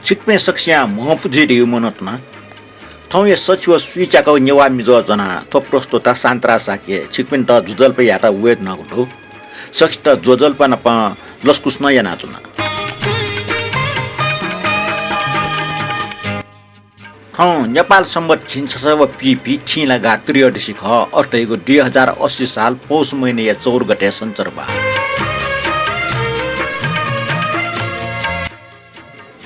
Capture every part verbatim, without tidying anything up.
छिकपिं सकसियां म्हंपु जुइ धइगु मनंतुना। थौंया सछि व स्वीच्याकागु नेवाः मिजं ज्वनाः थ्व प्रस्तोता शान्तराज शाक्य छिकपिन्त ज्वजलपा यायेत वये धुनागु दु। सकसित ज्वजलपा नाप लसकुस नं यानाच्वना। थौं नेपाल संवत् झिंछसः व पीपी थिंलागा त्रयोदशी खः, अथे धइगु दुई हजार अस्सी साल पौष महिनाया चौध गते सञ्चरबार।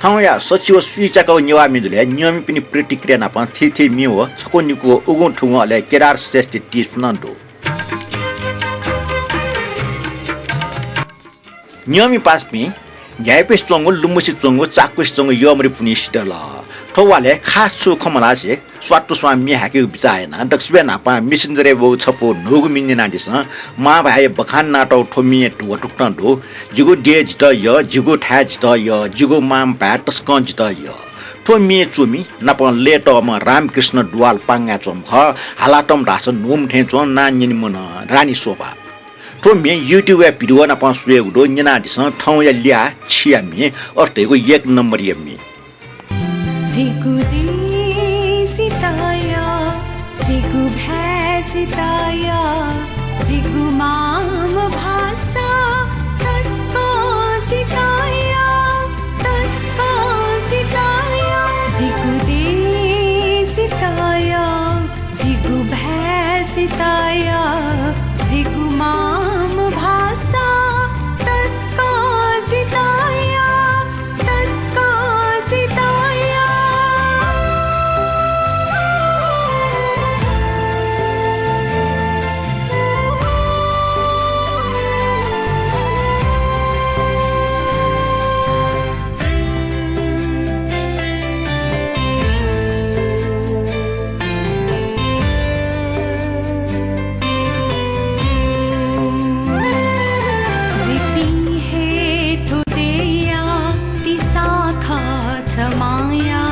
थौंया सछि व स्वीच्याकागु नेवाः मिजुलय् नियमितपिनि प्रतिक्रिया नाप थीथी म्ये व छकू निकू उगुं थुगुं अले केदार श्रेष्ठ tips नं दु। नियमित पासापिं, न्ह्याइपुसे च्वंगु, लुमुसे च्वंगु, चाकुसे च्वंगु यःमरि पुन्हि सिधल। थ्व वालय् खास छुं खँ मल्हासे स्वात्तुस्वां म्ये हाकेगु बिचाः याना। दकसिबय् न्हापां Messenger-य् वःगु छपु न्हूगु म्ये न्यनादिसँ। मांभाय्‌या बखान यानातःगु थ्व म्ये धुवातुकथं दु। जिगु देय् जितः यः, जिगु थाय् जितः यः, जिगु मांभाय् तसकं जितः यः। थ्व म्ये च्वमि नाप लय्‌तःम्ह रामकृष्ण दुवाल पांगाय् च्वंम्ह खः। हालातःम्ह धाःसा न्हूम्ह थें च्वं, नां न्यनेम्ह नं रानी शोभा। थ्व म्ये YouTube-य् video नाप स्वयेगु दु, न्यनादिसँ। थौंया ल्याः छिया म्ये, अथे धइगु एक नम्बरया म्ये। जिगु देय् जितः यः, जिगु भाय् जितः यः, जिगु मांभाषा तसकं जितः यः, तसकं जितः यः। जिगु देय् जितः यः, जिगु भाय् जितः यः, जिगु मांभाषा तसकं जितः यः, तसकं जितः यः। जिपिं हे थ्व देय्‌या तिसा खः छ मांया।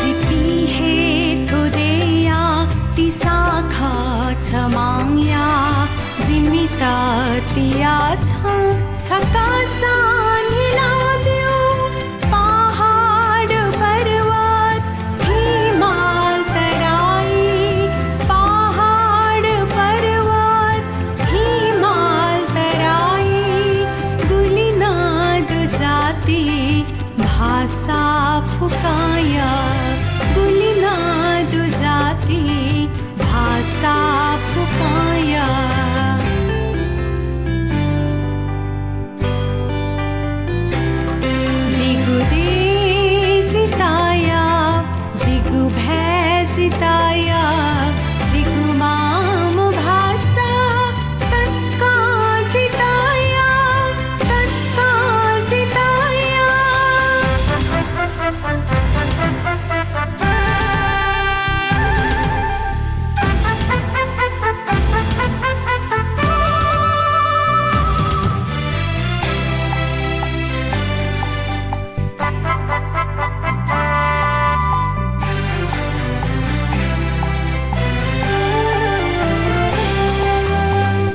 जिपिं हे थ्व देय्‌या तिसा खः छ मांया। जिमित तिया छं छकासां न्हिलाब्यु। पहाड पर्वत हिमाल तराई, पहाड पर्वत हिमाल तराई, गुलि नं दु जाति भाषा फुकां यः, गुलि नं दु जाति भाषा फुकां यः। जिगु देय् जितः यः, जिगु भाय् जितः यः, जिगु मांभाषा तसकं जितः यः, तसकं जितः यः।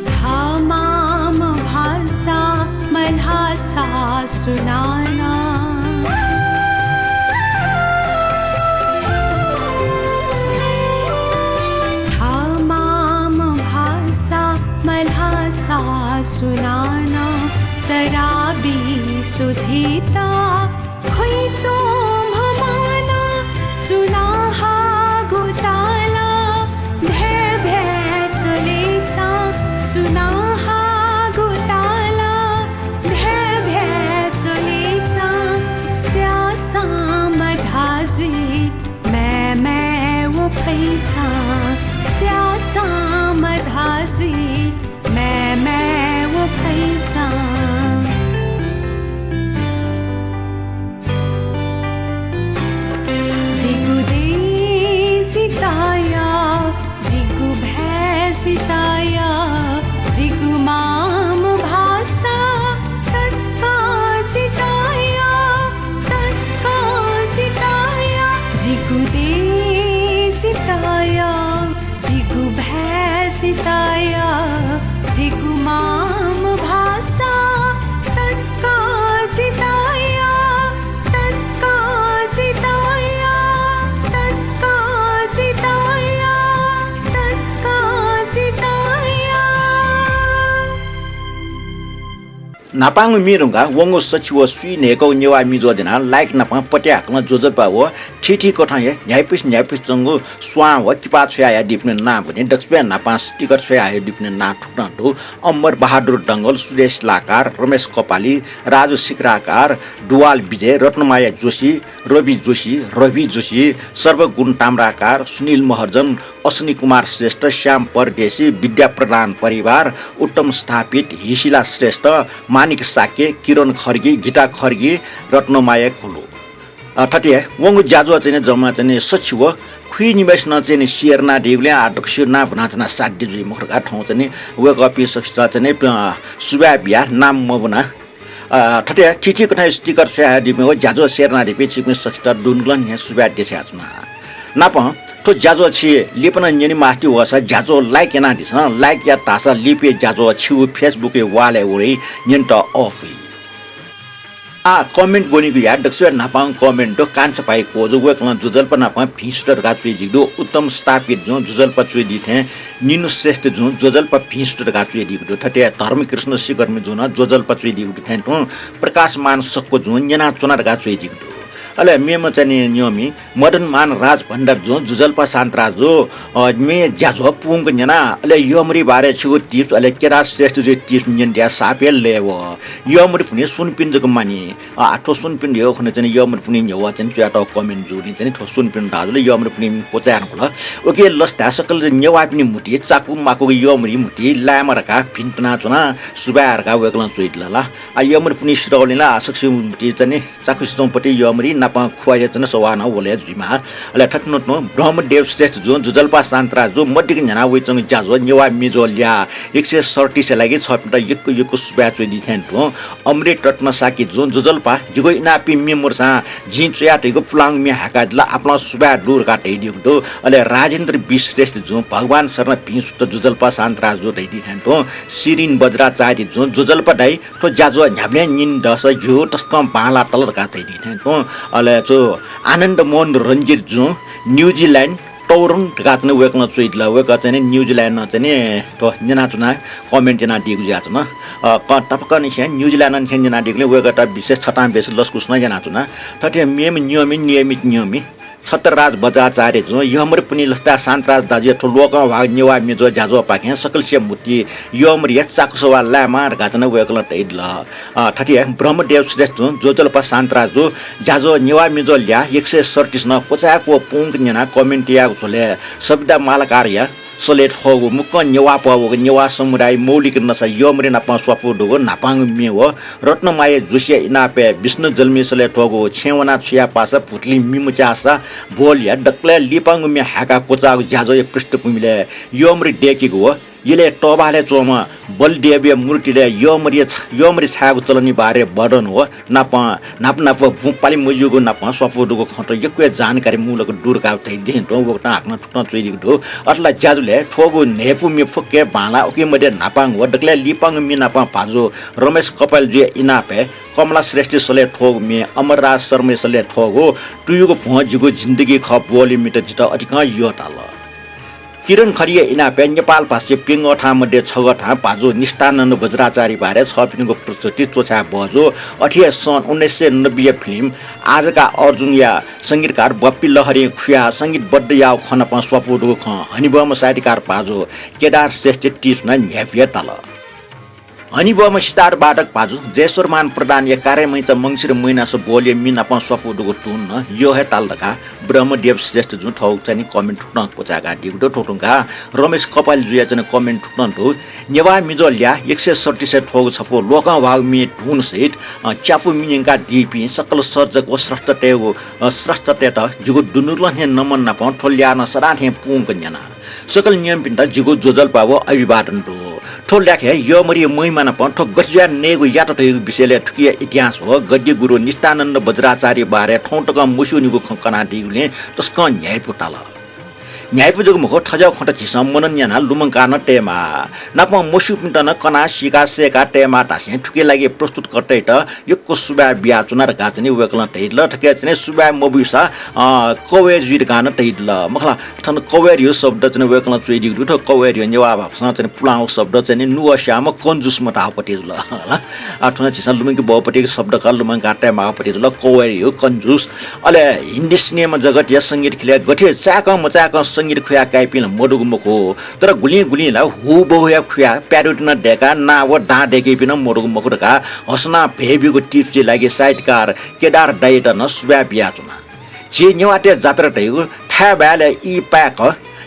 थः मांभाषा मल्हासा सुनानं। थः मांभाषा मल्हासा सुनानं, सराबी सुझिता ख्वइच्वंम्ह मांनं, सुनां हाःगु तालं भ्याय् भ्याय् च्वलेचां, सुनां हाःगु तालं भ्याय् भ्याय् च्वलेचां, स्याःसां मधाः जुइ, म्याय् म्याय् व फैचां, स्याःसां मधाः जुइ, म्याय् म्याय् व फैचां। न्हापांगु म्ये धुंकाः वंगु सछि व स्वीन्हय्‌कःगु नेवाः मिजो ज्यानाः like नापं पत्याः हाकलं ज्वजलपा व थीथी कथंया न्ह्याइपुसे न्ह्याइपुसे च्वंगु स्वां व किपा छ्वयाहयादीपिनि नां वने। दकलय् न्हापां sticker छ्वयाहयादीपिनि नां थुकथं दु। अमर बहादुर डंगोल, सुदेश लाकार, रमेश कपाली, राजु सिक्राकार, दुवाल विजय, रत्नमाया जोशी, रवि जोशी, रवि जोशी, सर्वगुण ताम्राकार, सुनिल महर्जन, अश्विनी कुमार श्रेष्ठ, श्याम परदेशी, विद्या प्रधान परिवार, उत्तम स्थापित, हिसिला श्रेष्ठ, मानिक शाक्य, किरण खड्गी, गीता खड्गी, रत्नमाया कुलु। अ, थथे वंगु ज्याझ्वः चाहिँ नि जम्मा चाहिँ नि सछि व खुइनिम्हय्‌सिनं चाहिँ नि share यानादीगुलिं आः दक्वसिगु नां भुनाच्वना साध्य जुइ मखु धकाः थौं चाहिँ नि वय्‌कःपिं सकसित चाहिँ नि, अ, सुभाय् बियाः नाम मब्वना। अ, थथे थीथी कथंया sticker छ्वयाहयादीपिं व ज्याझ्वः share यानादीपिं छिकपिं सकसित दुनुगलंनिसें सुभाय् देछानाच्वना। नापं थ्व ज्याझ्वः छि लिपा नं न्यने मास्ति वःसा ज्याझ्वः like यानादिसँ। Like यात धाःसा लिपया ज्याझ्वः छिगु Facebook-या wall-य् वइ न्यनेत अःपुइ। आः comment ब्वनीगु याये। दकलय् न्हापांगु comment दु कान्छाभाइ कोजु, वय्‌कलं ज्वजलपा नापं भिं सुत धकाः च्वयादीगु दु। उत्तम स्थापित जुं ज्वजलपा च्वयादी थें, निन्हु श्रेष्ठ जुं ज्वजलपा भिं सुत धकाः च्वयादीगु दु। थथे धर्मकृष्ण शिखरमि जुं नं ज्वजलपा च्वयादीगु दु थें तुं प्रकाशमान सक्व जुं न्यनाच्वना धकाः च्वयादीगु दु। अले मेम्ह चाहिँ नि न्यंमि मदनमान राजभण्डार जुं ज्वजलपा शान्तराजु, अ, म्ये ज्याझ्वः पूवंक न्यना। अले यःमरि बारे छिगु tips, अले केदार श्रेष्ठजुया tips न्यनेत साप हे लय् वः। यःमरि पुन्हि सुनपिं जक मानि। अ, थ्व सुनपिं धयागु खँ चाहिँ नि यःमरि पुन्हि न्ह्यः वः चाहिँ नि च्वयातःगु comment जूगुलिं चाहिँ नि थ्व सुनपिं धाःगु जुल, यःमरि पुन्हि क्वचाये धुंकल। OK, लसताय् सकल नेवाःपिनि म्हुतुइ चाकु माकुगु यःमरि म्हुतुइ लायेमा धकाः भिंतुनाच्वना, सुभाय् धकाः वय्‌कलं च्वयादिल ला। आः यःमरि पुन्हि सिधःगुलिं ला सकसिगु म्हुतुइ चाहिँ नि चाकुसिच्वंपति यःमरि नापं खुवाया चाहिँ नि सवाः नं वलय् जुइमाः। अले थथे नं तुं ब्रह्मदेव श्रेष्ठ जुं ज्वजलपा शान्तराजु मदिक्क न्ह्याना वइच्वंगु ज्याझ्वः नेवाः मिजो ल्याः एक सय सैँतिसया लागि छःपिन्त यक्व यक्व सुभाय् च्वयादी थें तुं अमृत रत्न शाक्य जुं ज्वजलपा जिगु इनापया म्ये मदुसां जिं च्वयातःगु पुलांगु म्ये हाय्‌कादिल, आपालं सुभाय् दु धकाः धयादीगु दु। अले राजेन्द्र बी श्रेष्ठ जुं भगवान शरण भिं सुत ज्वजलपा शान्तराजु धयादी थें तुं सिरिन बज्राचार्य जुं ज्वजलपा दाइ थ्व ज्याझ्वः न्ह्याबलें न्यने दःसा ज्यू, तसकं बांलाः तल धकाः धयादी थें तुं। अले छु आनन्द मोहन रञ्जित जुं न्युजिल्यान्ड तौरङ धकाः चाहिँ नि वय्‌कलं च्वयादिल। वय्‌कः चाहिँ नि न्युजिल्यान्डं चाहिँ नि थ्व न्यनाच्वना comment यानादीगु जुयाच्वन। अ, क-, तफकंनिसें न्युजिल्यान्डनिसें न्यनादीगुलिं वय्‌कःयात विशेष छतां बेसी लसकुस नं यानाच्वना। थथे मेम्ह न्यंमि नियमित न्यंमि छत्रराज बज्राचार्य जुं यःमरि पुन्हि लसताय् शान्तराज दाजुया थ्व ल्वकं ह्वाःगु नेवाः मिजो ज्याझ्वःपाखें सकलसिया म्हुतुइ यःमरिया चाकु सवाः लायेमा धकाः चाहिँ नि वय्‌कलं धयादिल। अ, थथे ब्रह्मदेव श्रेष्ठ जुं ज्वजलपा शान्तराजु ज्याझ्वः नेवाः मिजो ल्याः एक सय सैँतिस नं क्वचाय्‌क्व पूवंक न्यनाः comment याःगु झ्वलय् सबिता मालाकारया सलय् थ्वःगु मुक्कं नेवाः पहःगु नेवाः समुदाय मौलिक नसा यःमरि नापं स्वापू दुगु न्हापांगु म्ये व रत्नमाया जोशीया इनापय् विष्णु जल्मीसलय् थ्वःगु छेँय् वनाः छु याये पासा भुतुलिं मि मुँचासा ब्वलया दकलय् लिपांगु म्ये हाय्‌काः क्वचाःगु ज्याझ्वःया पृष्ठभूमिलय् यःमरि दय्‌कीगु व यलय् तःबालय् च्वंम्ह बलदेवया मूर्तिलय् यःमरिया छ-, यःमरि छायेगु चलनया बारे वर्णन व नापं न्हापा न्हापा बुँ पाले मज्यूगु नापं स्वापू दुगु खँत यक्व हे जानकारीमूलक दु धकाः धयादी थें तुं वय्‌कलं हाकनं थुकथं च्वयादीगु दु। अथे ला ज्याझ्वलय् थ्वःगु न्हय्‌पु म्ये फुक्क हे बांलाः। उकी मध्ये न्हापांगु व दकलय् लिपांगु म्ये नापं भाजु रमेश कपालजुया इनापय् कमला श्रेष्ठया सलय् थ्वःगु म्ये अमरराज शर्माया सलय् थ्वःगु तुयुगु भ्वं जिगु जिन्दगी खः ब्वलया म्येत जितः अधिकं यःताल। किरण खड्गीया इनापय् नेपाल भाषाया प्यंगू थां मध्ये छगू थां भाजु निष्ठानन्द बज्राचार्य बारे छःपिनिगु प्रस्तुति च्वछाये बहःजू। अथे हे सन् उन्नाइस सय नब्बेया फिल्म आजका अर्जुनया संगीतकार बप्पी लहरीं खुयाः संगीतबद्ध याःगु खँ नापं स्वापू दुगु खँ हनेबहःम्ह साहित्यकार भाजु केदार श्रेष्ठया tips नं न्ह्याइपुया ताल। हनेबहःम्ह सितार वादक भाजु जयेश्वरमान प्रधानया कार्यमैचा मंसिर मैनास ब्वलया म्ये नापं स्वापू दुगु तुं नं यः हे ताल धकाः ब्रह्मदेव श्रेष्ठजुं थःगु चाहिँ नि comment थुकथं क्वचाय्‌कादीगु दु। थुकथं धुंकाः रमेश कपालजुया चाहिँ नि comment थुकथं दु। नेवाः मिजो ल्याः एक सय सैँतिसय् थ्वःगु छपु ल्वकं ह्वाःगु म्ये धुन सहित, अ, च्यापु म्ये न्यंकादीपिं सकल सर्जक व स्रष्टातय्‌गु, अ, स्रष्टातय्‌त जिगु दुनुगलंनिसें नमन नापं थ्व ल्याः नं सदां थें पूवंक न्यना। सकल नियमपिन्त जिगु ज्वजलपा व अभिवादन दु। थ्व ल्याखय् यःमरिया महिमा नापं थ्व गथे जुयाः नयेगु यात धइगु विषयलय् थुकिया इतिहास व गद्य गुरु निष्ठानन्द बज्राचार्य बारे थौं तकं मस्यूनिगु खँ कनादीगुलिं तसकं न्ह्याइपु ताल। न्ह्याइपु जक मखु, थज्याःगु खँत झीसं मनन यानाः लुमंकाः नं तयेमाः। नापं मस्यूपिन्त नं कनाः सीकाः सय्‌काः तयेमाः धासें थुकिया लागि प्रस्तुतकर्तायात यक्व सुभाय् बियाच्वना धकाः चाहिँ नि वय्‌कलं धयादिल। थुकिया चाहिँ नि सुभाय् मब्यूसा, अ, कवय् जुइ धकाः नं धयादिल। मखु ला, थन कवय् धइगु शब्द चाहिँ नि वय्‌कलं च्वयादीगु दु। थ्व कवय् धइगु नेवाः भाषां चाहिँ नि पुलांगु शब्द चाहिँ नि नुगःस्याःम्ह कन्जुसम्ह धाःगु पति जुल ला। आ, थन झीसं लुमंके बहःपतिक शब्द खः, लुमंकाः तयेमाःगु पति जुल, कवय् धइगु कन्जुस। अले हिन्दी सिनेमा जगतया संगीत ख्यलय् गथे चाय्‌कं मचाय्‌कं संगीत खुयाः काइपिं ला मदुगु मखु, तर गुलिं गुलिं ला हूबहूया खुयाः parody नं दय्‌काः नां व दां दय्‌कीपिं नं मदुगु मखु धकाः हसनां भय् ब्यूगु tips या लागि साहित्यकार केदार दाइयात नं सुभाय् बियाच्वना। झी नेवाःतय् जात्रा धइगु थाय्‌बाय् ला ई पाय्‌क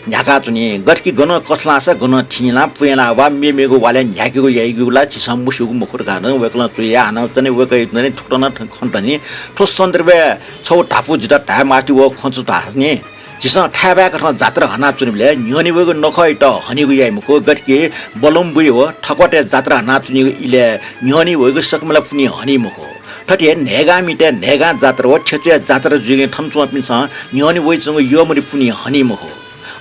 न्ह्याकाच्वनी। गथे कि गनं कछलाःसा गनं थिंलाः प्वँय्‌लाः वा मेमेगु वालय् न्ह्याकेगु याइगु ला झीसं मस्यूगु मखु धकाः नं वय्‌कलं च्वया। हानं चाहिँ नि वय्‌कःया चाहिँ नि थुकथं नं खँ दनि। थ्व सन्दर्भय् छगू धापू जितः धाये मास्ति वःगु खँ छु धाःसा नि, झीसं थाय्‌बाय् कथं जात्रा हनाच्वनीबलय् न्ह्यःने वइगु नखःयात हनीगु याइ मखु, गथे कि बलम्बुइ व थकवातय् जात्रा हनाच्वनीगु इलय् न्ह्यःने वइगु सकमला पुन्हि हनी मखु। थथे हे न्हय्‌गांमितय् न्हय्‌गां जात्रा व थ्यचुया जात्रा जुइगुलिं थन च्वंपिन्सं न्ह्यःने वइच्वंगु यःमरि पुन्हि हनी मखु।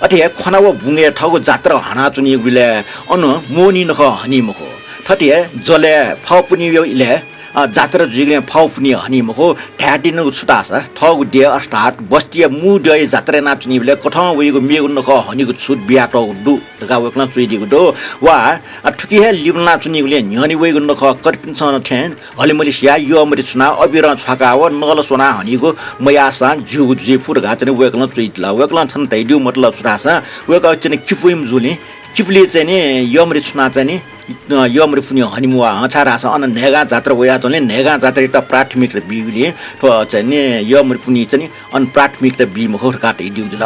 अथे हे ख्वना व बुंगय् थःगु जात्रा हनाच्वनीगुलिं अन मोहनी नखः हनी मखु। थथे हे जलय् फः पुन्हि वइगु इलय्, अ, जात्रा जुइगुलिं फः पुन्हि हनी मखु। धायेत्यनागु छु धाःसा थःगु देय् अर्थात् बस्तीया मू द्यःया जात्रा यानाच्वनीबलय् कथं वइगु मेगु नखः हनीगु छुट बियातःगु दु धकाः वय्‌कलं च्वयादीगु दु। वा, अ, थुकी हे लिमलानाच्वनीगुलिं न्ह्यःने वइगु नखः कर्पिन्सं थें हलिमलि सियाः यःमरि छुनाः अबिरं छ्वाकाः व नलस्वनाः हनीगु मयाःसां ज्यूगु जुइफु धकाः चाहिँ नि वय्‌कलं च्वयादिल। वय्‌कलं थन धयादीगु मतलब छु धाःसा वय्‌कः चाहिँ नि किपुइम्ह जूलिं किपुलिइ चाहिँ नि यःमरि छुनाः चाहिँ नि, अ, यःमरि पुन्हि हनी मखु, छाय्‌धाःसा अन न्हय्‌गां जात्रा वयाच्वंगुलिं न्हय्‌गां जात्रायात प्राथमिकता बीगुलिं थ्व चाहिँ नि यःमरि पुन्हि चाहिँ नि अन प्राथमिकता बी मखु धकाः धयादीगु जुल।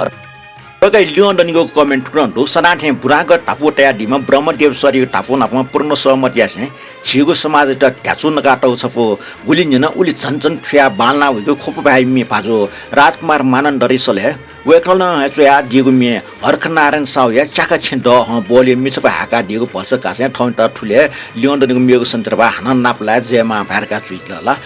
वय्‌कःया ल्यं दनिगु comment थुकथं दु। सदां थें बुरांक धापू तयादीम्ह ब्रह्मदेव सरयागु धापू नाप पूर्ण सहमत यासें झीगु समाजयात ध्याचु नकातःगु छपु गुलि न्यन, उलि झन झन थुयाः बांलाः वइगु ख्वपु भाय् म्ये भाजु राजकुमार मानन्धरया सलय् वय्‌कलं हे च्वयादीगु म्ये हर्खनारायण साहुया च्याखा छेँ दःहं ब्वलय् मिछपु हाय्‌कादीगु भलसा कासें थौंयात थुलि हे ल्यं दनिगु मेगु सन्दर्भय् हानं नापलाये जयमां भाय् धकाः च्वयादिल ला।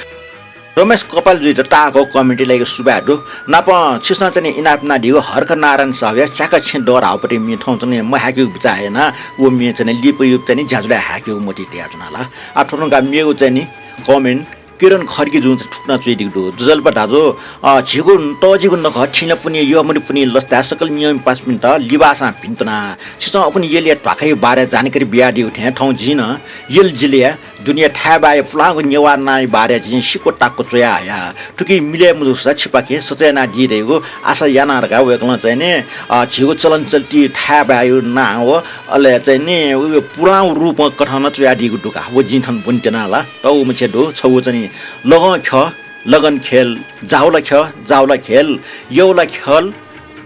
रमेश कपालजुयात ताःहाकःगु comment-या लागि सुभाय् दु। नापं छिसं चाहिँ नि इनाप यानादीगु हर्खनारायण साहुया च्याखा छेँ दः धाःगु पति म्ये थौं चाहिँ नि महाय्‌केगु बिचाः यानाः व म्ये चाहिँ नि लिपा चाहिँ नि ज्याझ्वलय् हाय्‌केगु मतिइ तयाच्वना ला। आः थ्व धुंकाः मेगु चाहिँ नि comment किरण खड्गीजुं चाहिँ थुकथं च्वयादीगु दु। दुजल्पा दाजु, अ, झीगु तःजिगु नखः थिंला पुन्हि यःमरि पुन्हि लसताय् सकल नियमपासपिन्त लिबाःसां भिन्तुना। छिसं अपुनि यलया ध्वाखाया बारे जानकारी बियादीगु थें थौं जिं नं यल जिल्लाया दुनें थाय्‌बाय्‌या पुलांगु नेवाः नांया बारे जिं सिक्व ताक्व च्वया हया। थुकी मिलय् मजूसा छिपाखें सःतक यानादी धइगु आशा याना धकाः वय्‌कलं चाहिँ नि, अ, झीगु चलनचल्ति थाय्‌बाय्‌या नां व अले चाहिँ नि उ पुलांगु रूपं कथं नं च्वयादीगु दु का। व जिं थन ब्वने त्यना ला। तःगु मछिया दु, छगू चाहिँ नि लगं ख्यः, लगन खेल, जाउला ख्यः, जाउला खेल, यौला ख्यल,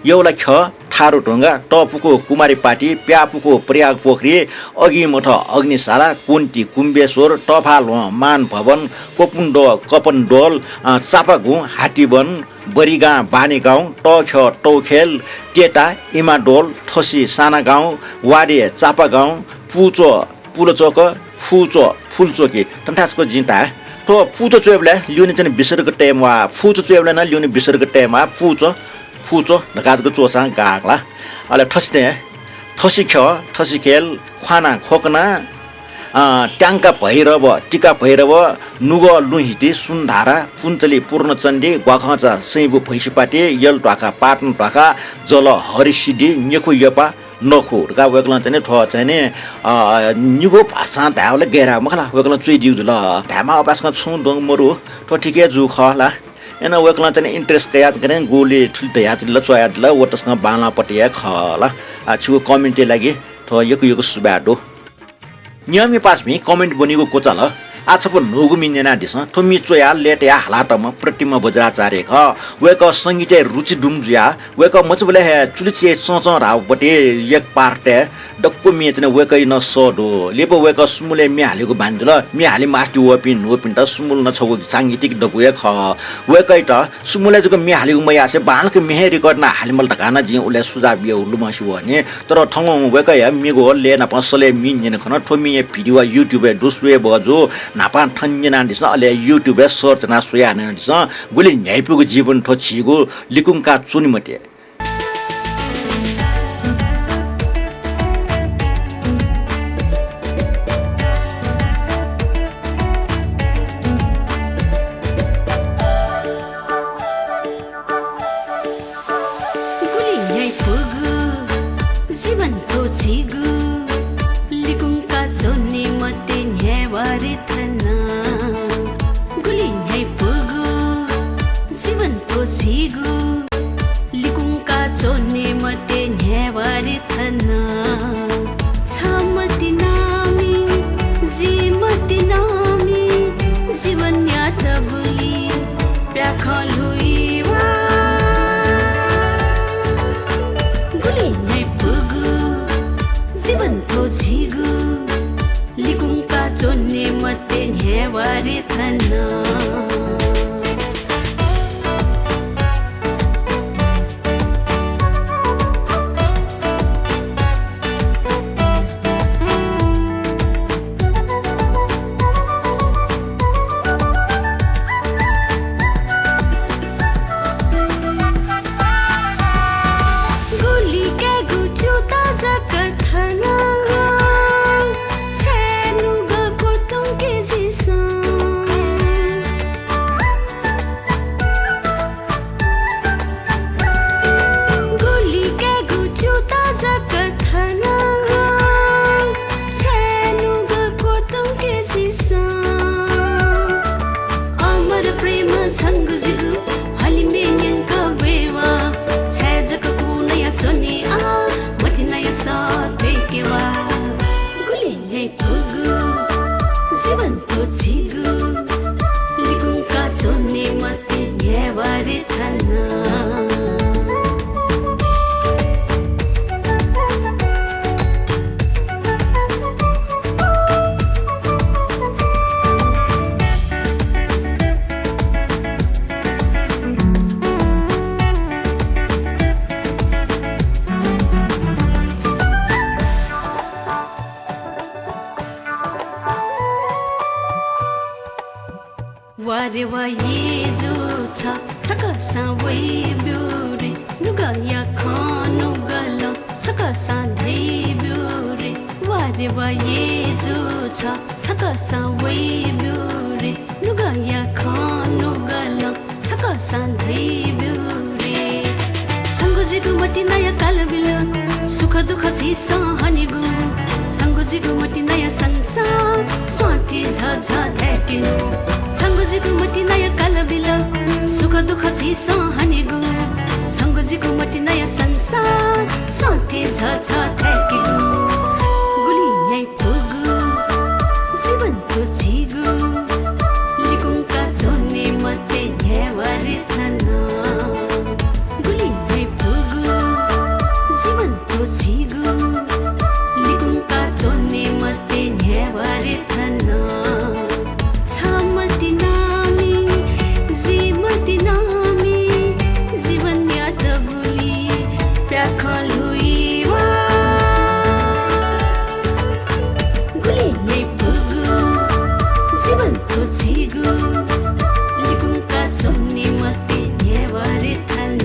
यौला ख्यः, थारु ढुङ्गा, तःपुकू कुमारी पाटी, प्याःपुकू प्रयाग पोखरी, अगिमथ अग्निशाला, कुन्ती कुम्बेश्वर, तःफाल्ह्वं मान भवन, कोपुन्डो कपनडोल, अ, चापागुँ हातिवन, बरिगां बानीगाउँ, तःख्यः तौखेल, तेता इमाडोल, थसि सानागाउँ, वाडे चापागाउँ, पुचो पुलचोक, फुचो फुलचोकी। थन थासय् जिं धाये, थ्व पुचो च्वयेबलय् ल्यूने चाहिँ नि विसर्ग तयेमाः, फुचो च्वयेबलय् नं ल्यूने विसर्ग तयेमाः, पुचो फुचो धकाः जक च्वःसां गाः ला। अले थसि थें, थसि ख्यः, थसि खेल, ख्वाना खोकना, अ, ट्याङ्का भैरव, टिका भैरव, नुगः लुँहिति, सुन्धारा, पुन्चली पूर्णचण्डी, ग्वाखंचा सैँबु भैंसिपाटी, यल ध्वाखा, पाटन ध्वाखा, जल हरिसिद्धि, न्यखु यपा, नखु धकाः वय्‌कलं चाहिँ नि थ्व चाहिँ नि, अ, निगू भाषां धायेबलय् गय् धाये मखु ला, वय्‌कलं च्वयादीगु जुल। धायेमाः अपाय्‌सकं छुं द्वंगु मदु, थ्व ठीक हे जूगु खः ला। अय्‌नं वय्‌कलं चाहिँ नि interest कयाः चाहिँ नि गुलि थुलि धयाच्वनी ला, च्वयादिल, व तसकं बांलाःपति हे खः ला। आ, छिगु comment-या लागि थ्व यक्व यक्व सुभाय् दु। नियमपासपिं comment ब्वनीगु क्वचाल। आः छपु न्हूगु म्ये न्यनादिसँ। थ्व म्ये च्वयाः लय्‌तायाः हालातःम्ह प्रतिमा बज्राचार्य खः। वय्‌कः संगीतय् रुचि दुम्ह जुयाः वय्‌कः मचाबलय् हे चुलिचय् चंचं धाःगु पति एक part-य् दक्व म्ये चाहिँ नि वय्‌कःया नं सः दु। लिपा वय्‌कः सुमुलय् म्ये हालेगु बानी जुल। म्ये हाले मास्ति वःपिं न्हूपिन्त सुमुल नं छगू सांगीतिक दबू हे खः। वय्‌कःयात सुमुलय् जक म्ये हालेगु मयासें बांलाक म्ये हे record यानाः हाले माल धकाः नं जिं उलय् सुझाव बियागु लुमंसे वःनि। तर थौं वय्‌कःया मेगु लय् नाप सलय् म्ये न्यने खन। थ्व म्येया video-या YouTube-य् दु, स्वये बहःजू। न्हापां थन न्यनादिसँ, अले YouTube-य् search यानाः स्वयाः न्यनादिसँ। गुलि न्ह्याइपुगु जीवन थ्व झीगु लिकुंका च्वने मते। ते न्ह्यावारे थन। गुलि कायेगु च्यूताः जक थन, छाय् नुगः क्वतुंके झीसं। गुलि कायेगु च्यूताः जक थन, छाय् नुगः क्वतुंके झीसं। अमर प्रेम छंगु जिगु हलिमय् न्यंकः वयेवा। छाय् जक कुनया च्वने आ, मतिनाया सः थ्वय्‌केवा। गुलि न्ह्याइपुगु जीवन थ्व झीगु, लिकुंका च्वने मते न्ह्यावारे थन। वा रे वा, येजु छ, छकःसां वइब्यु रे। नुगःया खँ नुगलं छकःसां धइब्यु रे। वा रे वा, येजु छ, छकःसां वइब्यु रे। नुगःया खँ नुगलं छकःसां धइब्यु रे। छंगु जिगु मतिनाया कालबिल, सुख दुःख झीसं हनेगु। छंगु जिगु मतिनाया संसार, स्वांथे झःझः धायेकेगु। छंगु जिगु मतिनाया कालबिल, सुख दुःख झीसं हनेगु। छंगु जिगु मतिनाया संसार, स्वांथे झःझः धायेकेगु। गुलि न्ह्याइपुगु जीवन थ्व झीगु, लिकुंका च्वने मते न्ह्यावारे थन। गुलि न्ह्याइपुगु जीवन थ्व झीगु, लिकुंका च्वने मते न्ह्यावारे थन। छ मतिनामि, जि मतिनामि, जीवनया दबुली प्याखं ल्हुइवा। गुलि न्ह्याइपुगु जीवन थ्व झीगु, लिकुंका च्वने मते न्ह्यावारे थन।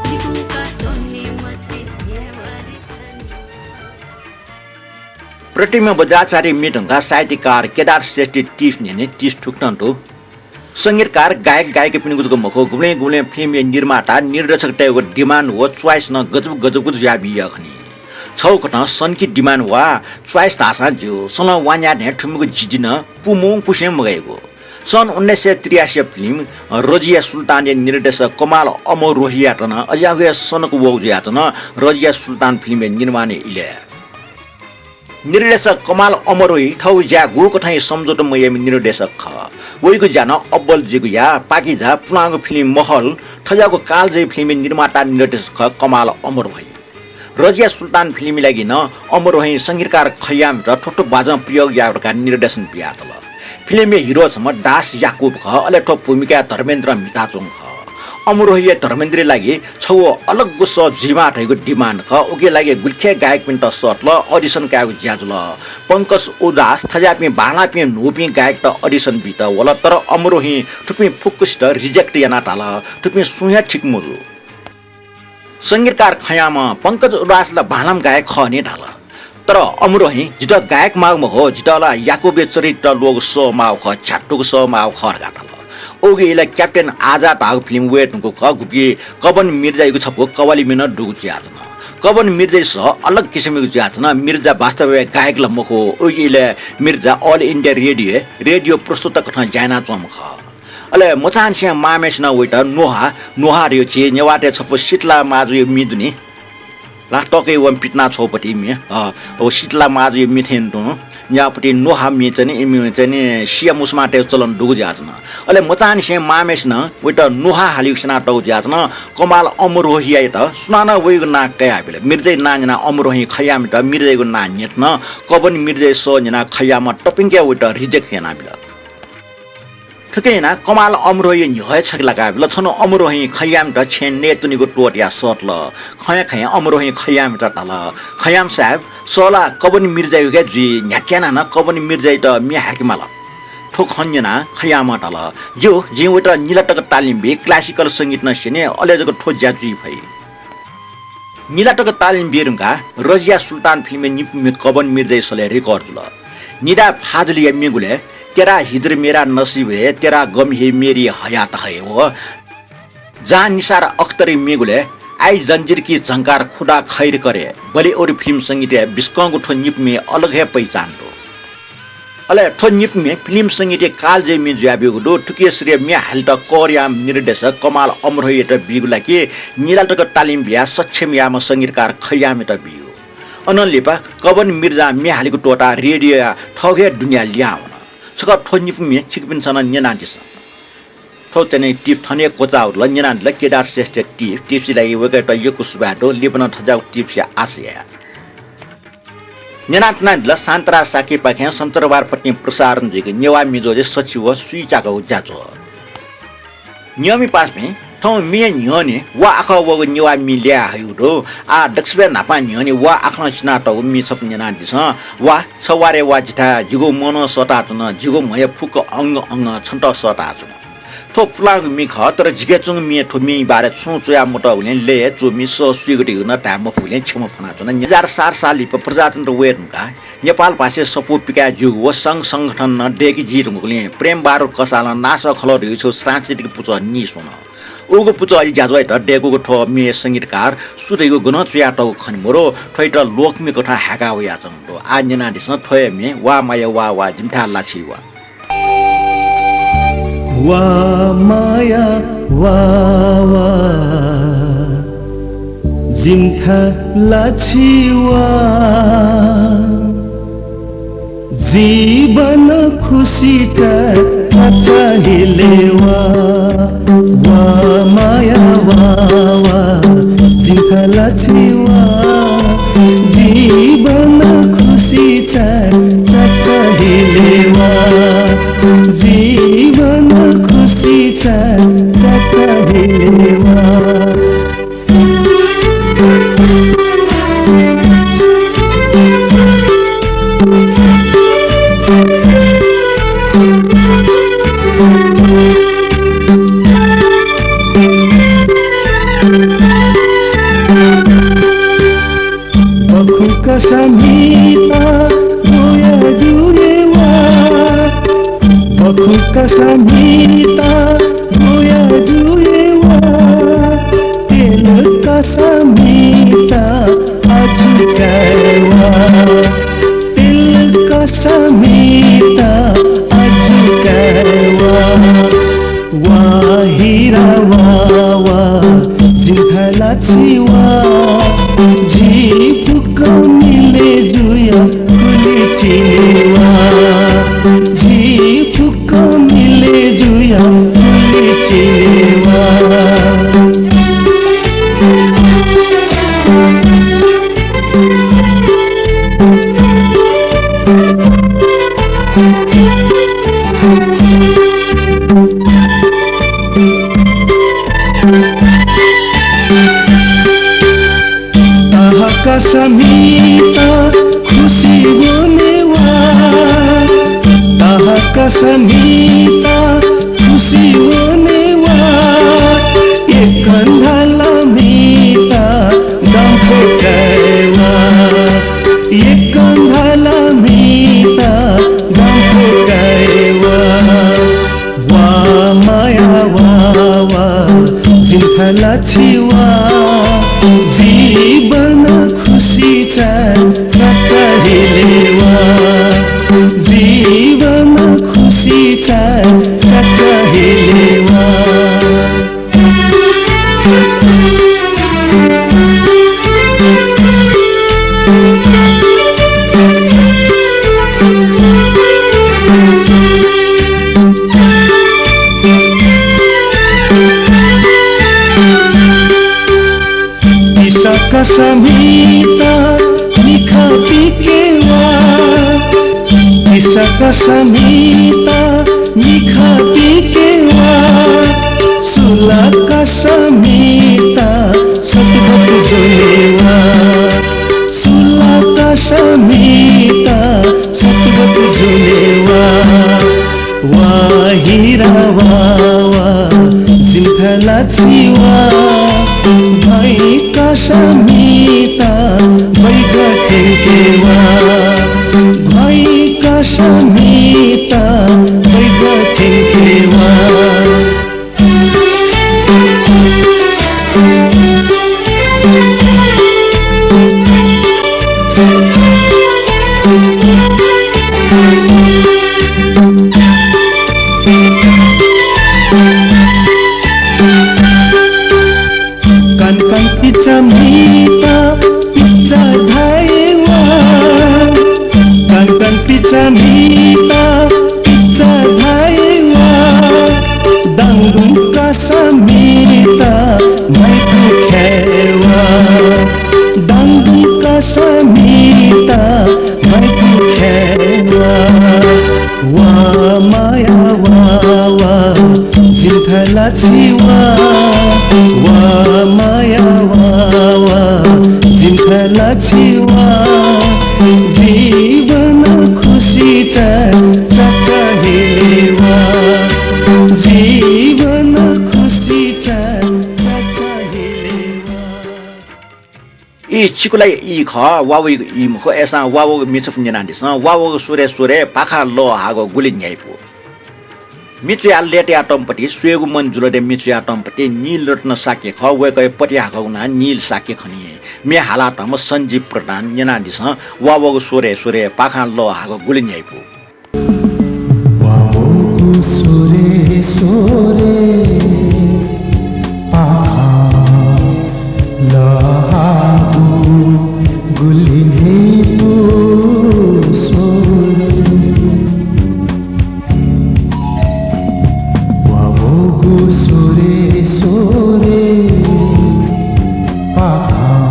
लिकुंका च्वने मते न्ह्यावारे थन। प्रतिमा बज्राचार्य म्ये धुंकाः साहित्यकार केदार श्रेष्ठया टिप्स न्यने। टिप्स थुकथं दु। संगीतकार, गायक गायिकापिनिगु जक मखु, गुबलें गुबलें फिल्मया निर्माता, निर्देशकतय्‌गु demand व choice नं गजब गजबगु जुयाबी यःखनी। छगू कथं सनकी demand वा choice धाःसां ज्यू, सलं वा न्याः थें थुमिगु जिद्दी नं पूमंकुसें मगाइगु। सन् उन्नाइस सय त्रियासी फिल्म रजिया सुल्तानया निर्देशक कमाल अमरोहीयात नं अज्याःगु हे सनक वःगु जुयाच्वन रजिया सुल्तान फिल्मया निर्माणया इलय्। निर्देशक कमाल अमरोही थःगु ज्याय् गुकथं हे सम्झौता मयाइम्ह निर्देशक खः। वइगु ज्या नं अब्बल जिगुया, पाकिजा, पुलांगु फिल्म महल, थज्याःगु कालजयी फिल्मया निर्माता निर्देशक खः कमाल अमरोही। रजिया सुल्तान फिल्मया लागि नं अमरोहीं संगीतकार खयामत थ्व थ्व बाजं प्रयोग यायेगु धकाः निर्देशन बियातल। फिल्मया हिरो छम्ह दास याकुब खः, अले थ्व भूमिकाय् धर्मेन्द्र म्हिताच्वंगु खः। अमरोहीया धर्मेन्द्रया लागि छगू अलग्गु सः जुइमाः धइगु demand खः। उकिया लागि गुलिखे गायकपिन्त सःतल, audition कायेगु ज्या जुल। पंकज उदास, थज्याःपिं बांलाःपिं न्हूपिं गायकत audition बीत वल, तर अमरोहीं थुपिं फुक्कसित reject यानाः धाल, थुपिं सुं हे ठीक मजू। संगीतकार खयामं पंकज उदास ला बांलाःम्ह गायक खः नि धाल। तर अमरोहीं जितः गायक माःगु मखु, जितः ला याकुबया चरित्र ल्वःगु सः माःगु खः, झ्यातुगु सः माःगु खः धकाः धाल। उगु इलय् क्याप्टेन आजाद धाःगु फिल्म वये धुंकूगु खः, गुकी कबन मिर्जायागु छपु कवाली म्ये नं दुगु जुयाच्वन। कबन मिर्जाया सः अलग किसिमयागु जुयाच्वन, मिर्जा वास्तवय् गायक ला मखु, उगु इलय् मिर्जा All India Radio-य् रेडियो प्रस्तुतकथं ज्या यानाच्वंम्ह खः। अले मचांनिसें मांम्हेसिनं वइत न्वहा, न्वहा धइगु झी नेवाःतय् छपु शीतला माजुया म्ये दु नि। ला तकय् वं पितिना छ्वःपतिं म्ये, अ, व शीतला माजुया म्ये थें तुं न्याःपतिं नुहाः म्ये चाहिँ नि, इमि चाहिँ नि सिया मुसुमातय् चलन दुगु जुयाच्वन। अले मचांनिसें मांम्हेसिनं वइत नुहाः हालेगु स्यनातःगु जुयाच्वन। कमाल अमरोहीयात सुनानं वइगु नां कयाबिल। मिर्जय् नां न्यनाः अमरोही खय्यामयात मिर्जय्‌गु नां न्यथन। कबन मिर्जय् सः न्यनाः खय्यामं तप्यंक वइत reject यानाबिल। थुकिं यानाः कमाल अमरोही न्ह्यः हे छखे लाकाबिल। छन्हु अमरोही खय्यामयात छेँय् नयेत्वनेगु त्वःताया सःतल। खँय् खँय् अमरोही खय्यामयात धाल, "खय्याम साहेब, सः ला कबन मिर्जय्‌गु हे जुइ, न्ह्याथाय् नं कबन मिर्जय्‌यात म्ये हायेके माल।" थ्व खँ न्यनाः खय्यामं धाल, "ज्यू, जिं वइत निला तक तालिम बी, classical संगीत नं स्यने, अले जक थ्व ज्या जुइ फइ।" निला तक तालिम बी धुंकाः रजिया सुल्तान फिल्मय् निपु म्ये कबन मिर्जय् सलय् record जुल। निदा फाजलीया म्येगुलय् तेरा हिजर मेरा नसीब है, तेरा गम ही मेरी हयात है व जान निसार अख्तरया म्येगुलय् आई जंजीर की झंकार खुदा खैर करे, बलिउड फिल्म संगीतया बिस्कंगु थ्व निपु म्ये अलग हे पहिचान दु। अले थ्व निपु म्ये फिल्म संगीतया कालजयी म्ये जुयाब्यूगु दु। थुकिया श्रेय म्ये हालेत कौरयाम निर्देशक कमाल अमरोहीयात बीगु ला कि निला तक तालिम बियाः सक्षम याःम्ह संगीतकार खय्यामयात बीगु। अनं लिपा कबन मिर्जां म्ये हालेगु त्वःताः रेडियोया थःगु हे दुनियाँ लिहां वन। छकः थ्व निपु म्ये छिकपिन्सं नं न्यनादिसँ। थ्व चाहिँ नि टिप थन हे क्वचाः वल, न्यनादिल केदार श्रेष्ठया टिप। टिप्सया लागि वय्‌कःयात यक्व सुभाय् दु। लिपा नं थज्याःगु टिप्सया आशा याये। न्यनाच्वनादिल शान्तराज शाक्यपाखें सञ्चरबारपतिं प्रसारण जुइगु नेवाः म्ये ज्वजय् सछि व सुइचाकागु ज्याझ्वः। नियमित पासापिं, थौं म्ये न्ह्यःने वा आखः वःगु नेवाः म्ये ल्यये हयागु दु। आः दक्वसिबय् न्हापां न्ह्यःने वा आखलं सिनातःगु म्ये छपु न्यनादिसँ। वा, छ वारे वा जिथाय्, जिगु मनं सःताच्वन, जिगु म्हया फुक्क अंग अंगं छन्त सःताच्वन। थ्व पुलांगु म्ये खः, तर जिके च्वंगु म्ये थ्व म्येया बारे छुं च्वया मतःगुलिं लय् हे च्वमि, सः सुइगु धइगु नं धाये मफुगुलिं क्षमा फ्वनाच्वना। दुई हजार सात साल लिपा प्रजातन्त्र वये धुंकाः नेपाल भाषाय् सफू पिकाये ज्यूगु व संघ संगठन नं दय्‌के जी धुंकूगुलिं प्रेमबहादुर कसालं नासः खलः धइगु छगू सांस्कृतिक पुचः नीस्वन। उगु पुचःया ज्याझ्वःयात दय्‌कूगु थ्व म्ये संगीतकार सु धइगु गनं च्वयातःगु खने मरु, थ्वयात लोकम्ये कथं हाय्‌का वयाच्वंगु दु। आः न्यनादिसँ थ्व हे म्ये वा माया वा वा जिमिथाय् लाछि वा। वा माया वा वा, जिमिथाय् लाछि वा। जीवन खुसीत चचाहिले वा। वा माया वा वा, जिमिथाय् लाछि वा। जीवन खुसीत चचाहिले वा। जीवन खुसीत चचाहिले वा। बखुंकसा म्हिता बुया जुये वा। बखुंकसा म्हिता बुया जुये वा। तेलकसा म्हिता अजू काये वा। तेलकसा म्हिता अजू काये वा। वा हिरा वा वा, जिमिथाय् लाछि वा। झी फुक्क मिले जुया खुलिछि वा। झी फुक्क मिले जुया खुलिछि वा। तहकसा म्हिता खुसी वने वा। तहकसा म्हिता खुसी वने वा। एकन्धाला म्हिता दंफु काये वा। एकन्धाला म्हिता दंफु काये वा। वा माया वा वा, जिमिथाय् लाछि वा। जीवन खुसीचा चचाहिले वा। जीवन खुसीचा चचाहिले वा। समिता मिखा पिकेवा, किसा का समिता मिखा पिकेवा, सुला का समिता सतगत जुलेवा, सुला का समिता सतगत जुलेवा। वा हिरा वा वा, जिम्था लाछि वा, भैं का समिता बैगः थ्यंकेवा, भैं का समिता बैगः थ्यंकेवा। कान कान पिचा मिता पिचा धायेवा, कान कान पिचा मिता पिचा धायेवा, दाङदुङ का समिता भाइपु ख्यायेवा, दाङदुङ का समिता भाइपु ख्यायेवा। वा माया वा वा, जिम्था लाछि वा, वा माया वा वा, जिम्था लाछि वा, जीवन खुसी चा, चा, चा हेलेवा, जीवन खुसी चा, चा, चा हेलेवा। ई चिकुलाया ई खः, वा वइगु ई मखु। अय्‌सां वा वःगु म्ये छपु न्यनादिसँ। वा वःगु स्वरय् स्वरय् पाखां लः हाःगु गुलि न्ह्याइपु। म्ये च्वयाः लय्‌तायातःम्ह पति, स्वयेगु मन जुल धयाः म्ये च्वयातःम्ह पति नीलरत्न शाक्य खः। वय्‌कःया पति हाकःगु नां नील शाक्य खनी। म्ये हालातःम्ह सञ्जीव प्रधान। न्यनादिसँ, वा वःगु स्वरय् स्वरय् पाखां लः हाःगु गुलि न्ह्याइपु। वा वःगु स्वरय् स्वरय् पाखां लः हाःगु गुलि न्ह्याइपु स्वरय्। वा वःगु स्वरय् स्वरय् पाखां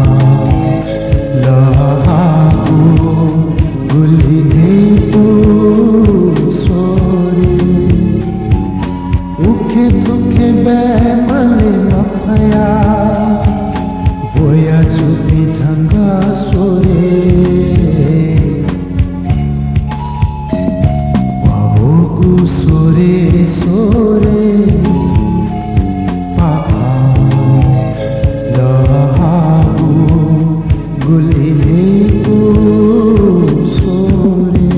लः हाःगु गुलि न्ह्याइपु स्वरय्। उखे थुखे बाय् माले मफयाः ब्वया जूपिं झंगः स्वरय्। वा वःगु स्वरय् स्वरय् पाखां लः हाःगु गुलि न्ह्याइपु स्वरय्।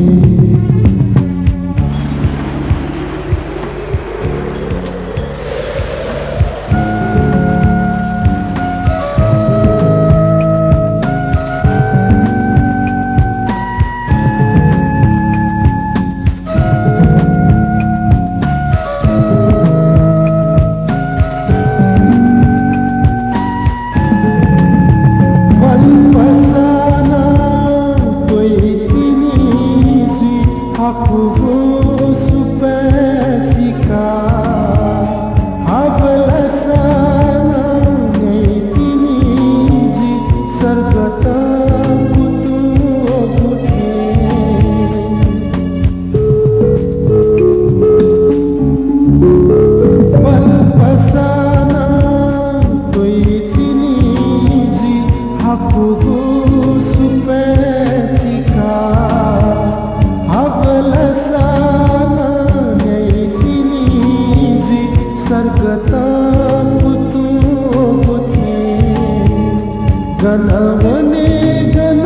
गन वने गन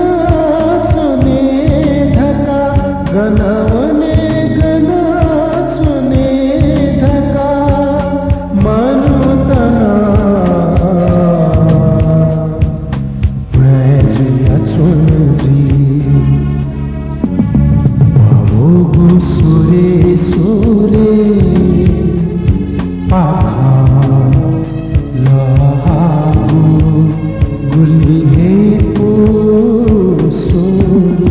च्वने धकाः, गन वने गन च्वने धकाः मनूत नं भ्वाँय् जुयाच्वन जुइ। वा वःगु स्वरय् स्वरय् पाखां लः हाःगु गुलि न्ह्याइपु स्वरय्।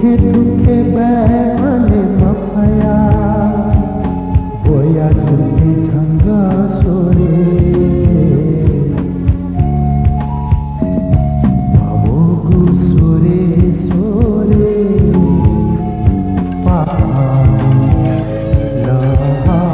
थुखे बाय् मने मफया, ब्वया जुके छंग स्वरे। भावगु स्वरे स्वरे, पाखां लहां।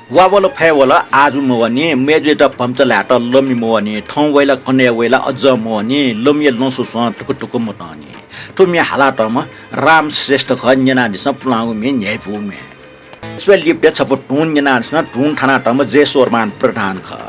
वा वल फय् वल आजु मवनी, मय्जुयात भम्चा ल्हायेत लमि मवनी, थौं वइला कन्हय् वइला अज्जं मवनी, लमिया लँ स्वस्वं तुकु तुकु मतनी। थ्व म्ये हालातःम्ह राम श्रेष्ठ खः, न्यनादिसँ पुलांगु म्ये न्ह्याइपुगु म्ये। स्वय् लिपतय् छपु धुन न्यनादिसँ, धुन थानातःम्ह जयस्वरमान प्रधान खः।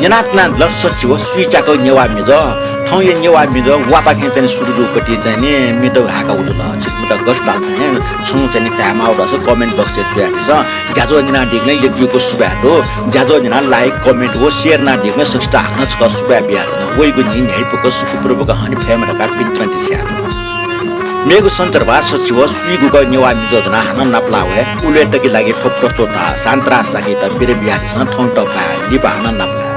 न्यनाच्वनादिल सच्छि व स्वीच्याकःगु नेवाः म्हिजः। थौंया नेवाः म्हिजः वापाखें चाहिँ नि सुरु जूगु कथं चाहिँ नि म्हितः हाय्काः वल। छिकपिन्त गथे लात थें छुं चाहिँ नि धायेमाःगु दःसा comment box-य् च्वयादिसँ। ज्याझ्वः न्यनादीगुलिं यक्व यक्व सुभाय् दु। ज्याझ्वः न्यनाः like, comment व share यानादीगुलिं सकसितं हाकनं छकः सुभाय् बियाच्वना। वइगु न्हि न्ह्याइपुक सुखपूर्वक हने फयेमा धकाः पिन्त नं तिस्याये धुन। मेगु सञ्चरबार सच्छि व स्वीगुक नेवाः म्हिजः ज्वनाः हानं नापलाः वये। उलय् तकि लागि थ्व प्रस्तोता शान्तराज शाक्ययात बिदा बियादिसँ। थौंयात बाय्, लिपा हानं नापलाये।